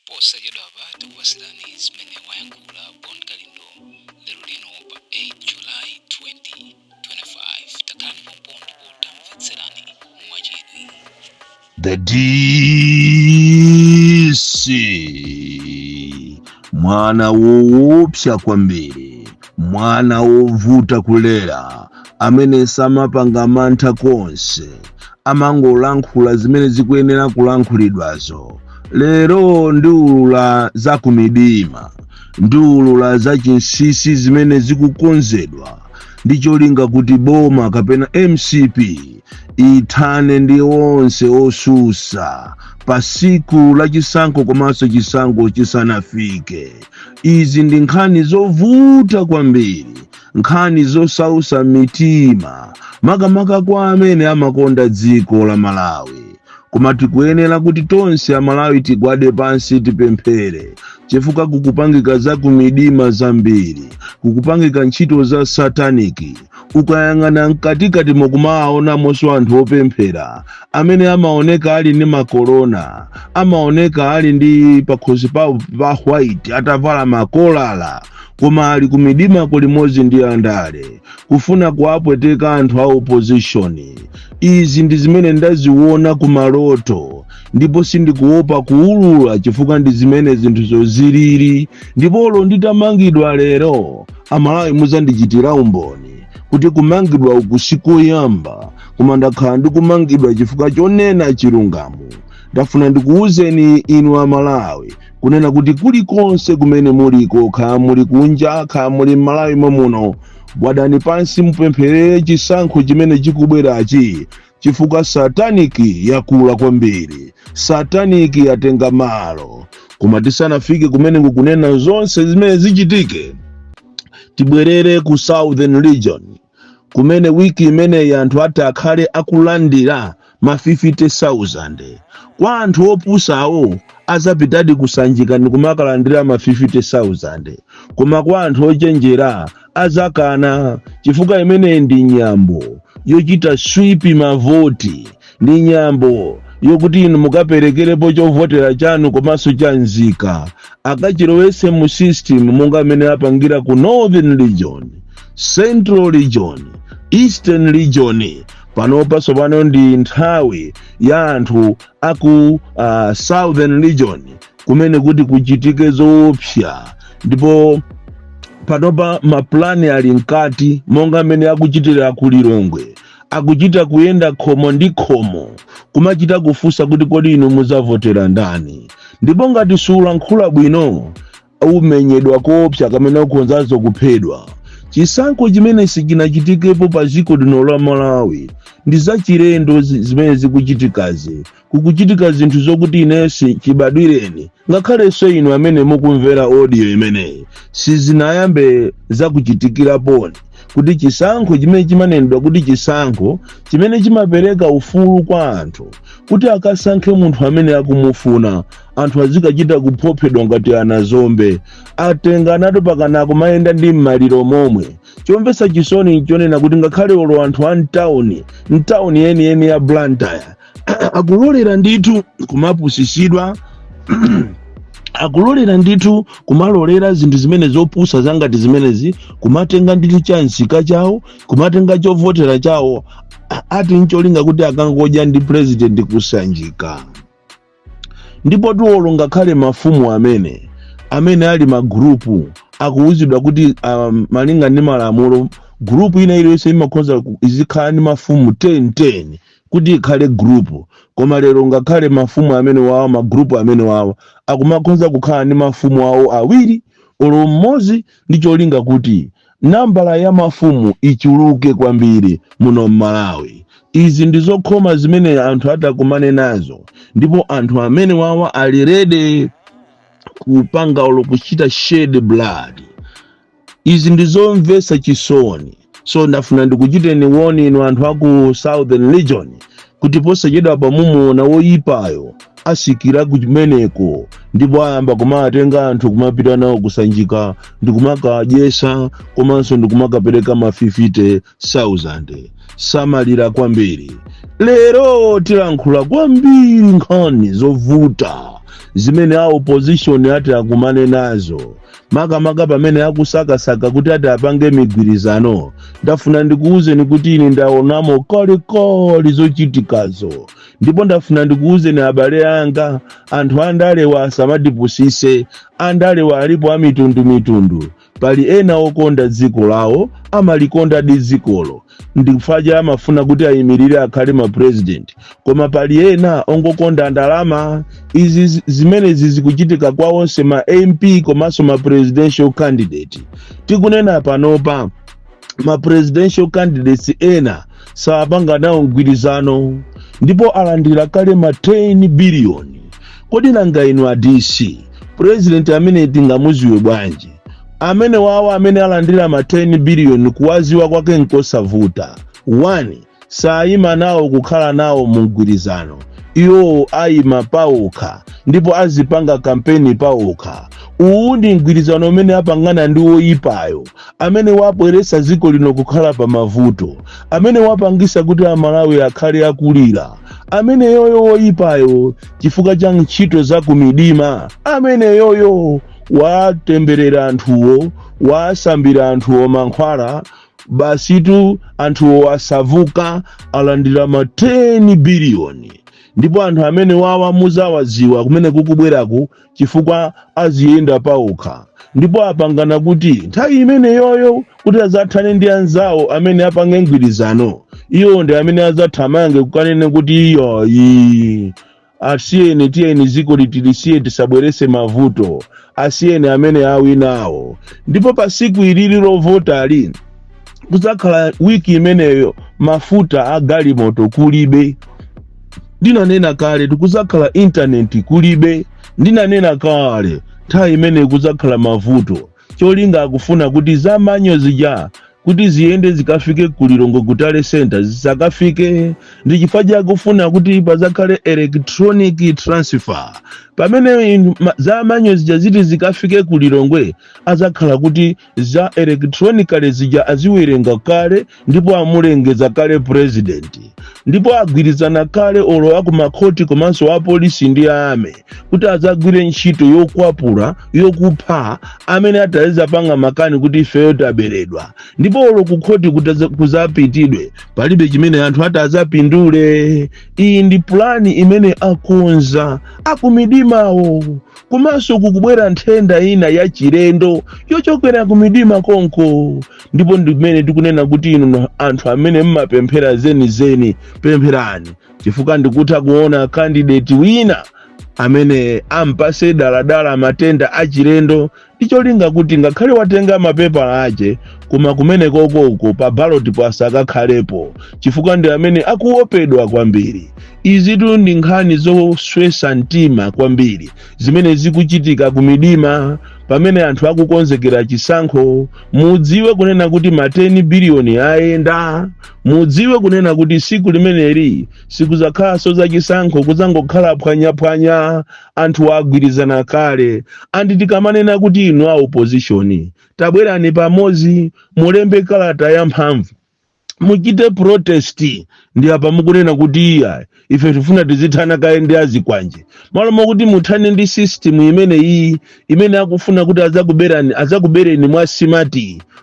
Posachedwapa tikupatsirani zimene wayankhula Bon Kalindo lero lino pa 8 July 2025. Takhalani pompo ndipo tamvetserani mwachidwi. The DC, mwana woopsa kwambiri, mwana wovuta kulera, amene samapanga mantha konse, amangolankhula zimene zikuyenera kulankhulidwazo. Lero ndiulula za kumidima, ndiulula za chinsinsi zimene zikukonzedwa ndi cholinga kuti boma kapena MCP ithane ndi onse osusa pa siku la chisankho komanso chisankho chisanafike. Izi ndi nkhani zovuta kwambiri, nkhani zosausa mitima, makamaka kwa amene amakonda dziko la Malawi. Koma tikuyenera kuti tonse Amalawi tigwade pansi, tipemphere, chifukwa kukupangika za kumidima zambiri, kukupangika ntchito za satanic. Ukayang'ana mkatikati mukumawaonamonso anthu opemphera amene amaoneka ali ndi makorona, amaoneka ali ndi pakhosi pawo pa white, atavala makolala, koma ali kumidimako limodzi ndi andale kufuna kuwapweteka anthu a opposition. Izi ndi zimene ndaziona kumaloto, ndipo sindikuopa kuulula chifukwa ndi zimene zinthuzo zilili. Ndipo olo nditamangidwa lero, Amalawi muzandichitira umboni kuti kumangidwa uku sikoyamba, koma ndakhala ndikumangidwa chifukwa chonena chilungamo. Ndafuna ndikuwuzeni inu Amalawi kunena kuti kulikonse kumene muliko, kaya muli kunja, kaya muli m'Malawi momuno, gwadani pansi mupempherere chisankho chimene chikubwerachi, chifukwa satanic yakula kwambiri, satanic yatenga malo. Koma tisanafike kumene kukunena zonse zimene zichitike, tibwerere ku Southern Region kumene wiki imeneyi anthu ati akhale akulandira ma 50,000. Kwa anthu opusawo azapitadi kusanjika ndikumakalandira ma 50,000, koma kwa anthu ochenjera azakana, chifukwa imeneyi ndi nyambo yochita sweep mavoti, ndi nyambo yokuti inu mukaperekerepo chovotera chanu komanso cha nzika, akachilowetse mu system monga amene apangira ku Northern Region, Central Region, Eastern Region. Panopa tsopano ndi nthawi ya anthu aku Southern Region kumene kuti kuchitike zoopsa, ndipo panopa mapulani ali mkati monga amene akuchitira ku Lilongwe, akuchita kuyenda khomo ndi khomo kumachita kufunsa kuti kodi inu muzavotera ndani? Ndipo ngati sulankhula bwino umenyedwa koopsa kamene ukhonzanso kuphedwa. Chisankho chimene sichinachitikepo pa dziko lino la Malawi, ndi zachilendo zimene zikuchitikazi. Kukuchitika zinthu zokuti inensi chibadwireni, ngakhalenso inu amene mukumvera audio imeneyi, sizinayambe zakuchitikiraponi kuti chisankho chimene chimanenedwa kuti chisankho chimene chimapereka ufulu kwa anthu kuti akasankhe munthu amene akumufuna, anthu azikachita kuphophedwa ngati anazombe atenga anato pakana kumayenda ndi m'maliro momwe. Chomvetsa chisoni nchonena kuti ngakhale olo anthu a mtawuni, mtawuni yeniyeni ya Blantyre, akulolera ndithu kumapusisidwa, akulolera ndithu kumalolera zinthu zimene zopusa zangati zimenezi, kumatenga ndithu chansika chawo, kumatenga chovotera chawo, ati ncholinga kuti akangodya ndi president kusanjika. Ndipo tuolo ngakhale mafumu amene ali magrupu akuwuzidwa kuti malinga ndi malamulo, group ina iliyonse imakhoza izikhala ndi mafumu 10 10 kuti ikhale group. Koma lero ngakhale mafumu amene wawa, magrupu amene wawa, akumakhoza kukhala ndi mafumu awo awiri olo mmodzi, ndi cholinga kuti nambala ya mafumu ichuluke kwambiri muno m'Malawi. Izi ndi zokhoma zimene anthu atakumane nazo, ndipo anthu amene wawa ali ready kupanga olo kuchita shed blood. Izi ndi zomvetsa chisoni. So ndafuna ndikuchiteni warn inu anthu aku Southern Region kuti posachedwa pamumuona woyipayo asikira kumeneko. Ndipo ayamba kumatenga anthu kumapita nawo kusanjika ndikumakadyesa komanso ndikumakapereka ma 50,000. Samalira kwambiri. Lero tilankhula kwambiri nkhani zovuta zimene a opposition ati akumane nazo, makamaka pamene akusakasaka kuti ati apange migwirizano. Ndafuna ndikuwuzeni kuti ine ndaonamo kalekale zochitikazo, ndipo ndafuna ndikuwuzeni abale anga, anthu andalewa asamatipusise. Andalewa alipo a mitundumitundu. Pali ena okonda dziko lawo, amalikonda di dzikolo, ndikufaja amafuna kuti ayimirire akhale ma president, koma pali ena ongokonda ndalama. Izi zimenezi zikuchitika kwa onse ma MP komanso ma presidential candidate. Tikunena panopa, ma presidential candidates ena sapanga nawo mgwirizano ndipo alandira kale ma 10 billion. Kodi nanga inu a DC, president amene tingamuziwe bwanji? Amene wawo amene alandira ma 10 billion, kuwaziwa kwake nkosavuta. 1, sayima nawo kukhala nawo mu mgwirizano. Iwowo ayima pawokha ndipo azipanga kampeni pawokha. Uwu ndi mgwirizano umene apangana ndi woyipayo amene wabweretsa dziko lino kukhala pa mavuto, amene wapangisa kuti Amalawi akhale akulira, amene yoyo woyipayo chifukwa cha ntchito za kumidima. Amene yoyo watemberera anthuwo, wasambira anthuwo mankhwala, basitu anthuwo asavuka, alandira ma 10 biliyoni. Ndipo anthu amene wawa muzawaziwa kumene kukubweraku, chifukwa aziyenda pawokha, ndipo apangana kuti nthawi imeneyoyo kuti azathane ndi anzawo amene apange mgwirizano, iwo ndi amene azathamange kukanene kuti iyoyi asiyeni, tiyeni ziko litilisiye, tisabwerese mavuto, asiyeni amene awinawo. Ndipo pa siku ilili lovotali kuzakhala wiki imeneyo mafuta a galimoto kulibe, ndinanena kale. Tikuzakhala intaneti kulibe, ndinanena kale. Nthawi imeneyi kuzakhala mavuto. Cholinga akufuna kuti za manual zija kuti ziyende zikafike kulilongwe ku tally center zisakafike. Ndi chifukwa chakufuna kuti pazakhale electronic transfer. Pamene za manual zija ziti zikafike kulilongwe, azakhala kuti za electronically zija aziwerenga kale, ndipo amulengeza kale president, ndipo agwirizana kale olo akumakhoti komanso apolisi ndi ame kuti azagwire ntchito yokwapula, yokupha amene atazapanga makani kuti ifeyo taberedwa. Ndipo olo kukhoti kuzapitidwe, palibe chimene anthu ati azapindule. Iyi ndi pulani imene akonza akumidimawo. Komanso kukubwera nthenda ina ya chilendo yochokera kumidima konko, ndipo ndimene tikunena kuti inu anthu amene mmapemphera zenizeni, pempherani, chifukwa ndikutha kuona candidate wina amene ampase daladala matenda achilendo, ndicholinga kuti ngakhale watenga mapepala ache, koma kumene kokoko pa ballot pasakakhalepo, chifukwa ndi amene akuopedwa kwambiri. Izitu ndi nkhani zoswesa mtima kwambiri zimene zikuchitika kumidima pamene anthu akukonzekera chisankho. Mudziwe kunena kuti ma 10 biliyoni ayenda. Mudziwe kunena kuti siku limeneli sikuzakhalanso za chisankho, kuzangokhala phwanyaphwanya. Anthu agwirizana kale. Andi tikamanena kuti inu a opposition tabwerani pamodzi, mulembe kalata ya mphamvu, muchite protest, ndi apa mukunena kuti iya, ife tifuna tizithana kaye ndi azikwanje, malo mokuti muthane ndi system imene iyi imene akufuna kuti azakuberani, azakubereni mwa smart.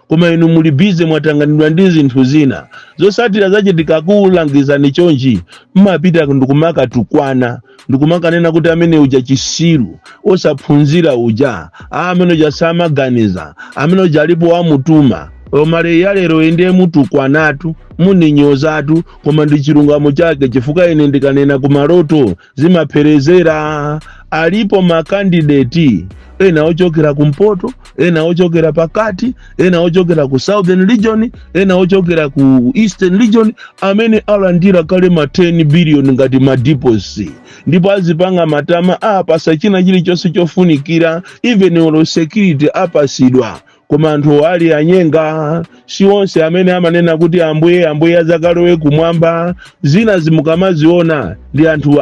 Koma inu muli busy, mwatanganidwa ndi zinthu zina. Zosatira zachitika kulangizani chonchi, mmapita ndikumakatukwana, ndikumakanena kuti amene uja chisiru osaphunzira uja, amene uja samaganiza, amene uja alipo wamutuma. Omale ya lero ndiye mutukwanatu, muninyozatu, koma ndi chilungamo chake, chifukwa ine ndikanena kumaloto zimapherezera. Alipo ma candidate ena ochokera kumpoto, ena ochokera pakati, ena ochokera ku Southern Region, ena ochokera ku Eastern Region, amene alandira kale ma 10 billion ngati ma deposit, ndipo azipanga matama, apasa china chilichonse chofunikira, even olo security apasidwa. Koma anthu ali anyenga. Si onse amene amanena kuti "Ambuye, Ambuye" azakalowe kumwamba. Zina zimukamaziona ndi anthu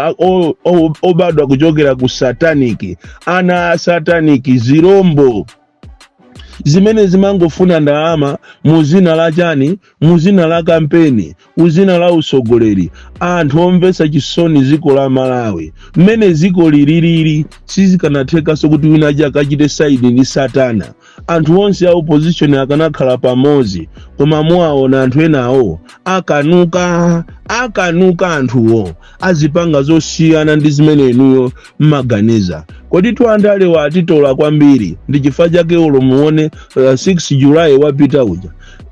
obadwa kuchokera ku satanic, ana a satanic, zirombo zimene zimangofuna ndalama mu zina la chani? Mu zina la kampeni, mu zina la usogoleri. Anthu omvetsa chisoni. Dziko la Malawi mmene dziko lililili, sizikanathekanso kuti wina aja akachite side ndi satana. Anthu onse a opposition akanakhala pamodzi, koma muwaona anthu enawo akanuka, akanuka. Anthuwo azipanga zosiyana ndi zimene inuyo mmaganiza. Kodi tu andalewa atitola kwambiri. Ndi chifukwa chake ulo muone 6 July wapita uja,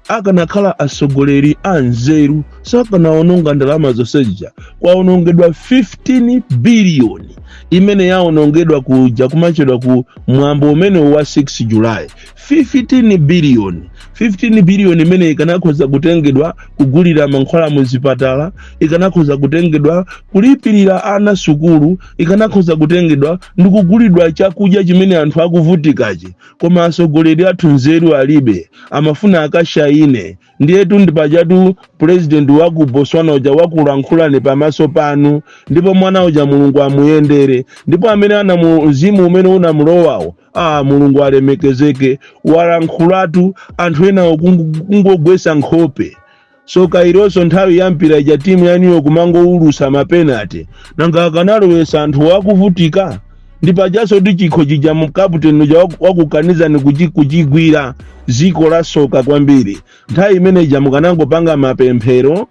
akanakhala atsogoleri a nzeru sakanaononga ndalama zonsezija. Kwaonongedwa 15 biliyoni imene yaonongedwa kuja kumachedwa ku mwambo umene wa 6 July. 15 biliyoni, 15 biliyoni imene ikanakhoza kutengedwa kugulira mankhwala muzipatala, ikanakhoza kutengedwa kulipirira ana sukulu, ikanakhoza kutengedwa ndi kugulidwa chakudya chimene anthu akuvutikachi. Koma atsogoleri athu nzeru alibe, amafuna akashayine. Ndiyetu ndipachatu president wa ku Botswana uja wakulankhulani pamaso panu, ndipo mwana uja Mulungu amuyendere, ndipo amene anamu mzimu umene unamulowawo, ah, Mulungu alemekezeke. Walankhulatu, anthu enawo kungogwesa nkhope. So kaironso nthawi ya mpira ija, timu yaniyo kumangoulusa ma penalty, nanga akanalowesa anthu wakuvutika? Ndipajaso ndi chikho chija mu kaputeni uja wakukanizani kuchigwira. Ziko lasoka kwambiri. Nthawi imene ija mukanangopanga mapemphero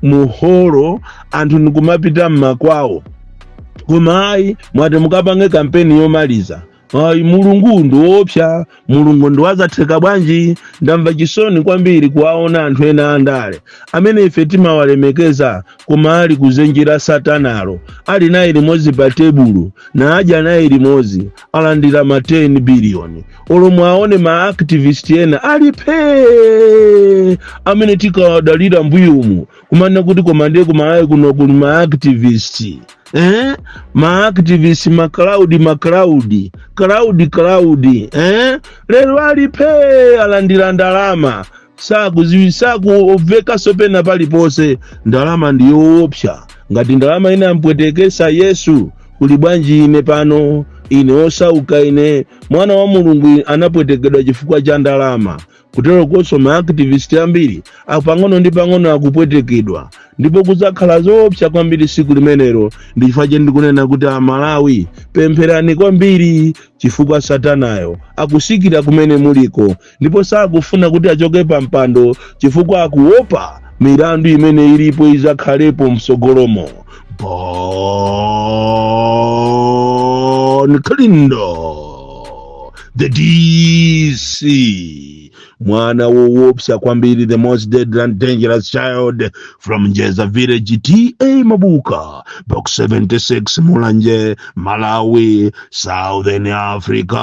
muholo, anthu nikumapita mmakwawo. Koma ayi, mwati mukapange kampeni yomaliza. Ayi, Mulungu ndi woopsa, Mulungu ndi wazatheka bwanji. Ndamva chisoni kwambiri kuwaona anthu ena andale amene ife timawalemekeza, koma ali kuzenjera satanalo, ali naye limodzi pa tebulu na adya naye limodzi, alandira ma 10 biliyoni. Olo aone ma activist ena ali phee, amene tikawadalira mbuyomu kumanena kuti koma ndiye kumalawi kuno kuli ma activist, eh? Ma activist, ma cloud, ma cloud, cloud, cloud, eh? Lero alipe alandira ndalama, sakuziwi, sakumvekanso pena paliponse. Ndalama ndi yoopsa. Ngati ndalama ina yampwetekesa Yesu, kuli bwanji ine pano, ine osauka, ine mwana wa Mulungu anapwetekedwa chifukwa cha ndalama? Kutero konso ma activist ambiri pang'ono ndi pang'ono akupwetekedwa, ndipo kudzakhala zoopsa kwambiri siku limenelo. Ndi chifukwa che ndikunena kuti Amalawi, pempherani kwambiri, chifukwa satanayo akusikira kumene muliko, ndipo sakufuna kuti achoke pa mpando chifukwa akuopa milandu imene ilipo izakhalepo msogolomo. Bon Kalindo, the DC, mwana woopsa kwambiri, the most deadly and dangerous child from Njeza Village, TA Mabuka, Box 76, Mulanje, Malawi, Southern Africa.